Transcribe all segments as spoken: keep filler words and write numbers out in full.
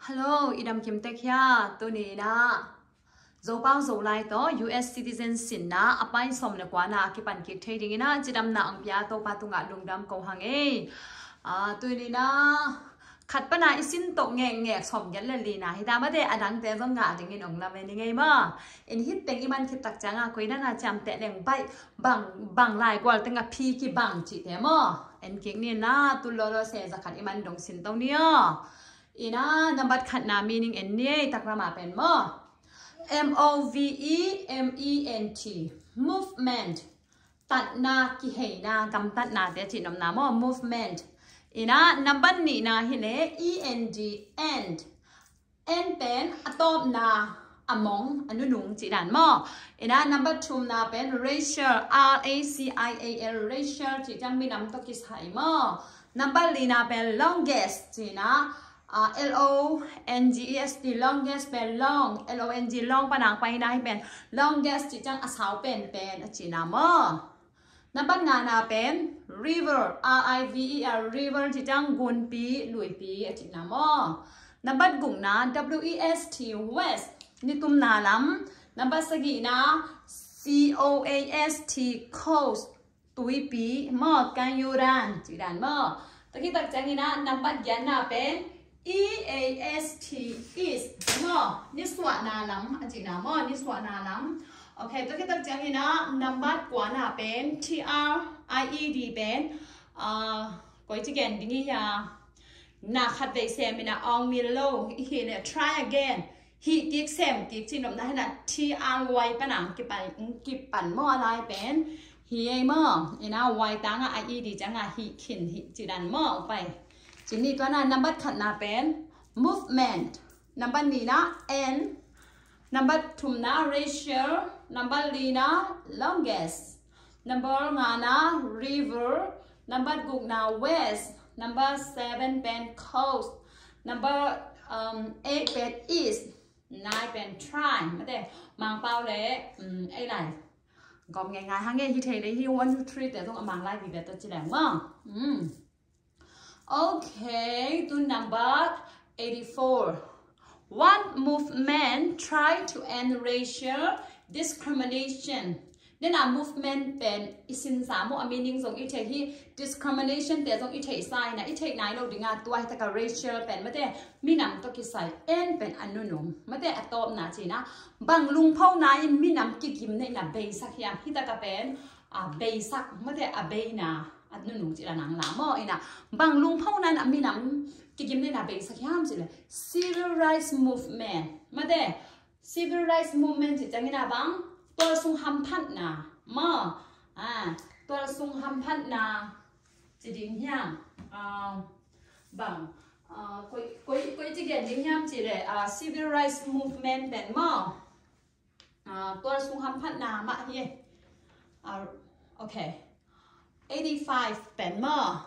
Hello, i dam kim tek hia? Tuni in ah Zopau Zolai tawh U S citizen sinna a pai sawm le kuana a kipan kik thei dingin ah cidamna hong pia Topa tungah lungdam ko hang ei. Ah, tuni in ah khat pana i sin tawh ngekngek sawmgiat le lina hi ta, mate a dangte zong ngah dingin hong lamen i ngei maw. In hih teng i man khit tak ciangah koi nana ciamteh leng baih bang, bang lai gual tengah phi kibang cihte maw. En kik ni in ah tul lolo se za khat i man dong sin to ni aw. In ah nambat khatna meaning en ni ei, taklam ah pen maw. M O V E M E N T, movement. Tatna, kiheina, gamtatnate cih nopna maw, movement. In ah nambat nihna hi leh E N D, end. End pen a tawpna, a mong, a nunung cih dan maw. In ah nambat thumna pen racial, R A C I A L, racial cih ciang minam tawh kisai maw. Nambat lina pen longest cihna, ah, L O N G E S T, longest pen long, L O N G, long pana hong paina hi pen longest cih ciang a sau penpen a cihna maw. Nambat ngana pen river, R I V E R, river cih ciang gunpi, luipi a cihna maw. Nambat gukna W E S T, west, nitumna lam. Nambat sagihna C O A S T, coast, tuipi maw, kanyuran cih dan maw. Tua khit tak ciangin ah nambat giatna pen E A S T, east maw, nisuahna lam a cihna maw, nisuahna lam. Ok, tua khit tak ciangin ah nambat kuana pen T R I E D pen, ah, koi ci gen ding i hia? Na khat vei sem in ah awng mil lo i hi leh try again. Hih kik sem kik cih nopna hi in ah T R Y pana hong kipan, hong kipan maw, a lai pen hi ei maw. In ah Y tangah a E D ciangah hih khin, hih cih dan maw, pai. Cih ni, tua in ah nambat khatna pen movement. Nambat nihna end. Nambat thumna racial. Nambat lina longest. Nambat ngana river. Nambat gukna west. Nambat seven pen coast. Nambat, um, eight pen east. Nine pen try. Mate, Mangpau le, um, ei lai gawm ngeingai hang e, hi thei le hi one, two, three te zong a Mang lai vive tawh ci leng maw. Um. Ok, to number eighty-four. What movement try to end racial discrimination? Dena movement pen i sinsa maw, a meaning zong i thei hi, discrimination te zong i theihsa hi in ah, i theih nai lo dinga tua hi taka racial pen mate minam tawh kisai, end pen a nunung, mate a tawpna cihna. Bang lungphona in minam kigimna in ah beisak hiam? Hi taka pen a beisak, mate a beina a nunung cih la nang la maw. In ah bang lungphona in ah minam kigimna in ah beisak hiam cih leh civil rights movement, mate civil rights movement cih ciangin ah bang, tualsung hamphatna maw. Ah, tualsung hamphatna ci ding hiam? Ah, bang, ah, koi, koi, koi ci gen ding hiam cih leh, ah, civil rights movement pen maw. Ah, tualsung hamphatna mah hi. Ah, ok. Eighty-five pen maw.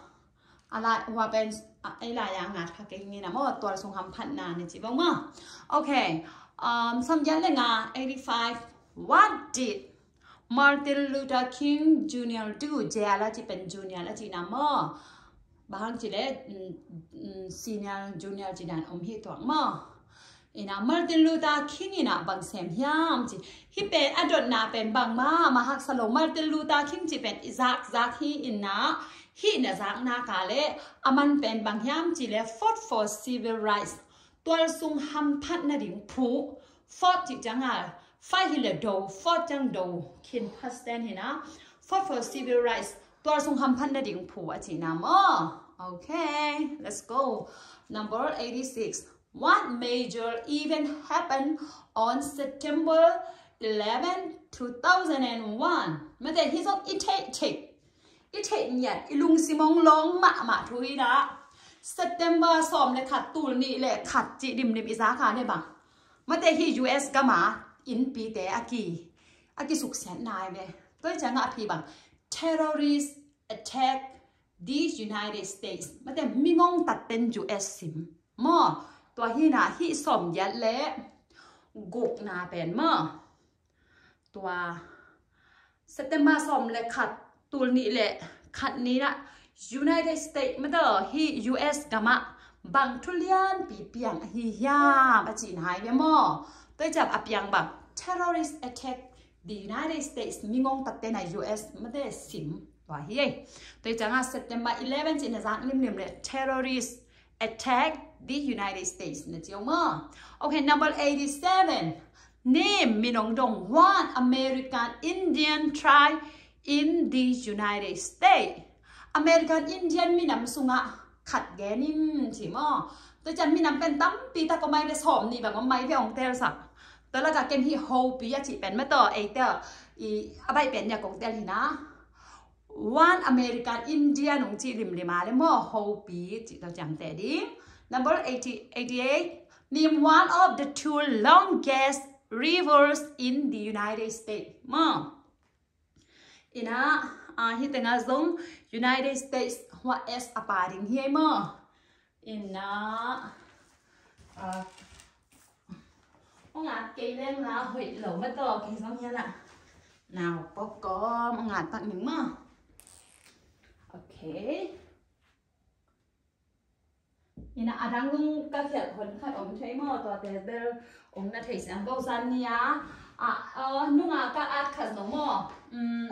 A lai, hua pen, ah, ei lai a ngat kha kei ngina maw, tualsung hamphatna ni ci bang maw. Ok. Um, sawmgiat le nga, eighty-five. What did Martin Luther King Junior do? Jail a ci pen Junior a cihna maw. Bang hang cih leh, mm, mm, senior, junior cih dan om hi tuak maw. In ah Martin Luther King in ah bang sem hiam cih. Hih pen a dotna pen bangmah mah haksa lo. Martin Luther King cih pen i zak zak hi in ah, hih na zakna ka leh a man pen bang hiam cih leh fought for civil rights. Tualsung hamphatna ding phu. Fought cih ciang a, fight hi leh do, fought ciang do khin, past tense hi in ah. Fought for civil rights. Tualsung hamphatna ding phu a cihna maw. Ok, let's go. Number eighty-six. What major event happened on September eleven, two thousand and one? Mate, hih zong i theih theih, i theih ngiat, i lungsim hong lawng mahmah thu hi in ah. September sawm le khat, tul nih le khat cih dimdim i zak a leh bang, mate hih U S gam a innpite a ki, a kisuksiatna hi ve. Tua hi ciangah a phi bang, terrorist attack the United States. Mate mi ngongtat pen U S sim maw. Tua hi in ah hih sawmgiat le gukna pen maw. Tua September sawm le khat, tul nih le khat ni in ah United States, mate hih U S gam ah Bang thu lianpi piang ahi hiam a cihna hi ve maw? Tua ciang a piang bang terrorist attack the United States, mi ngongtatte na U S mate sim tua hi ei. Tua ciang a September eleven cihna zak limlim le terrorist attack the United States na ci uh maw? Okay, number eighty-seven. Name, min hong dong one American Indian tribe in the United States. American Indian minam sungah khat gen in ci maw? Tua ciang minam pen tampi tak om mai ve, sawm nih bang om mai ve, hong telsak. Tua lakah ken hih Hopi a cih pen mate, eite a baih pen nia kong tel hi na. One American Indian hong cih limlim a le maw, Hopi cih tua ciang teh ding. Number eighty, eighty-eight. Name one of the two longest rivers in the United States maw? Ina, ah, hih tengah zong United States hua S a pa ding hi ei maw? Ina, ah, hong at kei leng la hoih lo mate, kei zong hi a la. Nau pawk kawm hong at pak ning maw? Okay. Ina, a dang zong ka khialh hon khat om thei maw, tuate bel hong na theisiam vo zan ni a. A, a, nunga ka at khat zong maw. Um,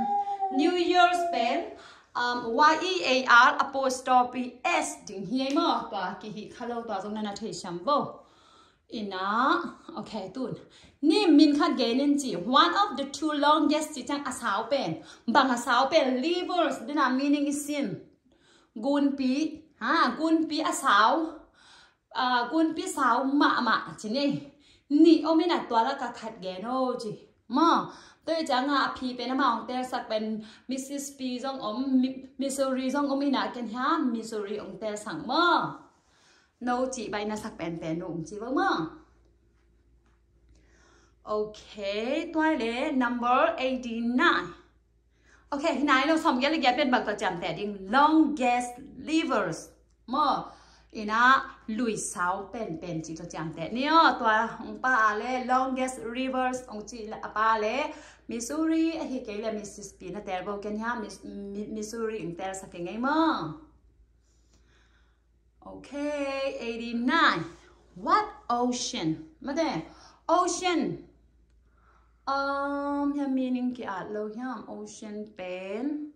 New Year's pen, um, Y E A R apostrophe S ding hi ei maw, tua kihih kha lo, tua zong na na theisiam vo. Ina, okay, tun. Name, min khat gen in ci. One of the two longest cih ciang a sau pen. Bang a sau pen, rivers, dena meaning i sin. Gunpi, ha, gunpi a sau, ah, gunpi sau mahmah ci ni. Nih om ina, tua lakah khat gen o ci maw? Tua ciang a phi pen amah hong telsak pen Mississippi zong om, Mi-, Missouri zong om ina, ken hiam Missouri hong telsak maw? No cih baih na sak penpen no hong ci vo maw? Okay, tua le number eighty-nine. Okay, hi nai lo, sawmgiat le giat pen bang tua ciamteh ding, longest rivers maw? Ina, lui sau penpen cih tua ciamteh ni aw. Tua hong pa a le longest rivers hong cih a pa le Missouri, ahi kei le Mississippi na tel vo ken hia, Mis-, Mi-, Missouri hong telsak kei ngei maw? Okay, eighty-nine. What ocean? Mate, ocean. Um, hiam meaning ki-at lo hiam, ocean pen.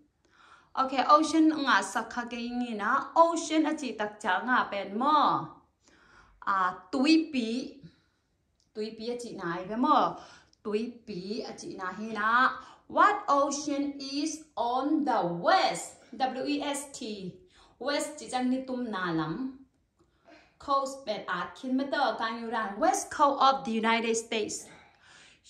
Okay, ocean nga sak kha kei ing ina, ocean a cih tak ciang a pen maw? Ah, tuipi. Tuipi a cihna hi ve maw? Tuipi a cihna hi na. What ocean is on the west? W E S T. West cih ciang nitumna lam. Coast pen at khin mate, kan yu dan. West coast of the United States.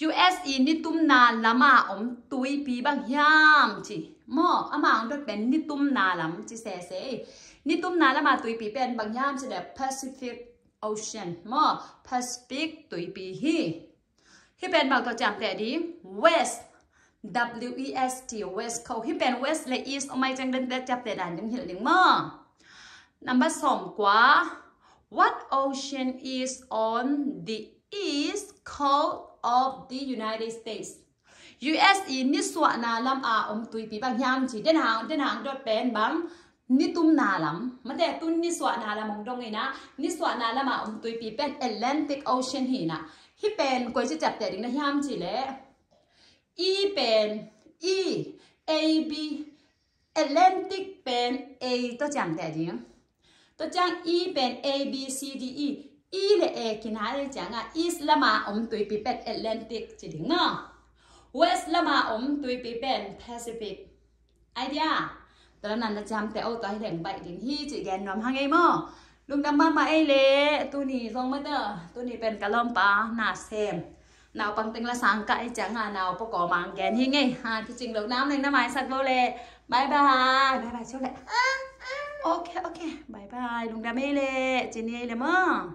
U S i nitumna lama om tuipi bang hiam ci. Maw, amah hong dot pen nitumna lam ci sese. Nitumna lama tuipi pen bang hiam ci le Pacific Ocean maw, Pacific tuipi hi. Hih pen bang tua ciamteh ding, west, W E S T, west coast. Hih pen west le east om ai ciang den te ciamteh dan ding hilh ding maw? Number sawmkua. What ocean is on the east coast of the United States? U S i nisuahna lama om tuipi bang hiam ci. Den hang, den hang dot pen bang nitumna lam. Mate, tun nisuahna lam hong dong ina, nisuahna lama om tuipi pen Atlantic Ocean hi na. Hih pen koi ci ciamteh ding na hiam ci le, E pen, E, A B, Atlantic pen A tua ciamteh ding. Tua ciang E pen A B C D E. E le A kinai le ciang a, east lama om tuipi pen Atlantic ci ding maw? West lama om tuipi pen Pacific. Idea? Tua la nan na ciamteh o, tua hi leng baih ding hi ci gen nuam hang ei maw? Lungdam mahmah ei le, tuni zong mate, tuni pen ka lawmpa na sem. Naupang teng la sang kah ei ciang a, nau pawkaw mang gen hi ngei. Ha, kicing lo nam leng na maisak lo le. Bye bye. Bye bye, ciu le. Okay, okay. Bye bye. Lungdam ei le. Cin ei le maw?